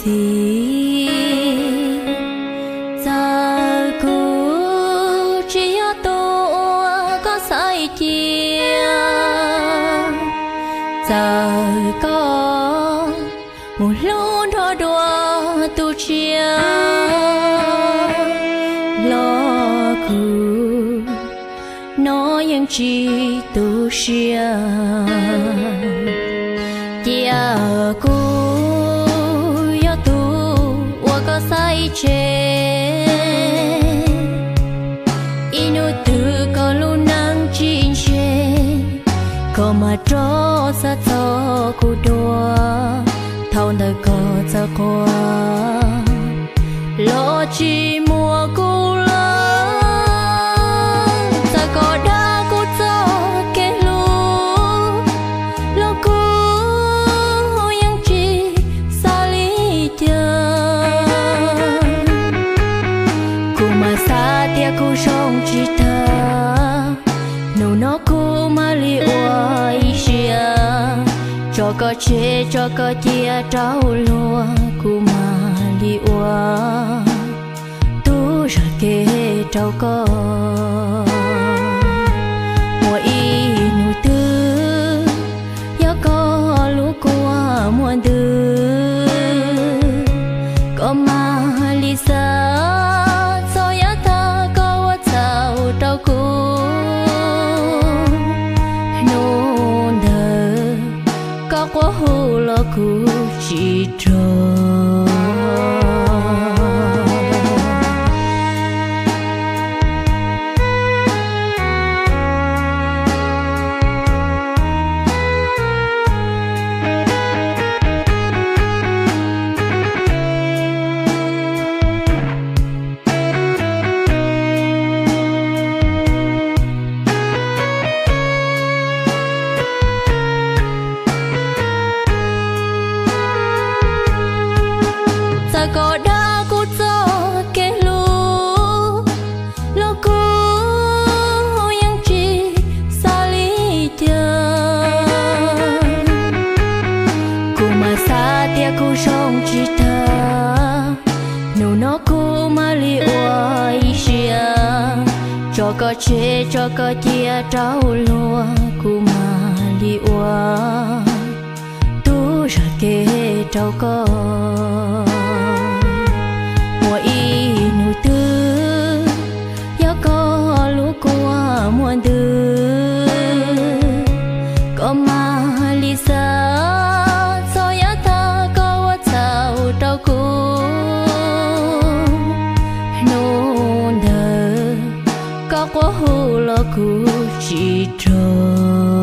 Txiv, txawm kuv tsis yog tus uas koj xaiv cia, txawm koj mus hlub nrog dua tus tshiab los kuv no yeej tsis tu siab. Cia kuv yog tus uas koj xaiv tseg, ib hnub twg koj lub neej tsis ntseg, koj mam rov xav txog kuv dua. Thaum ntawd koj txawj quaj los tsis muaj kuv lawm. Txawm koj dag kuv txoj kev hlub los kuv yeej tsis xav li cas. Kuv mas xav tias kuv zoo tsis tag, hnub no kuv mam li ua ib siab, tso koj tseg tso koj cia rau luag, kuv mam li ua tub zam kev rau koj. Muaj ib hnub twg yog koj lub kua muag ntws, koj mam li xav txog yav tag koj ua txhaum rau kuv. Hnub ntawd koj quaj hu los kuv tsis rog. Txawm koj dag kuv txoj kev hlub los kuv yeej tsis xav li cas. Kuv mas xav tias kuv zoo tsis tag, hnub no kuv mam li ua ib siab, tso koj tseg tso koj cia rau luag, kuv mam li ua tub zam kev rau koj. Muaj ib hnub twg yog koj lub kua muag ntws, koj mam li xav txog yav tag koj ua txhaum rau kuv. Hnub ntawd koj quaj hu los kuv tsis rog.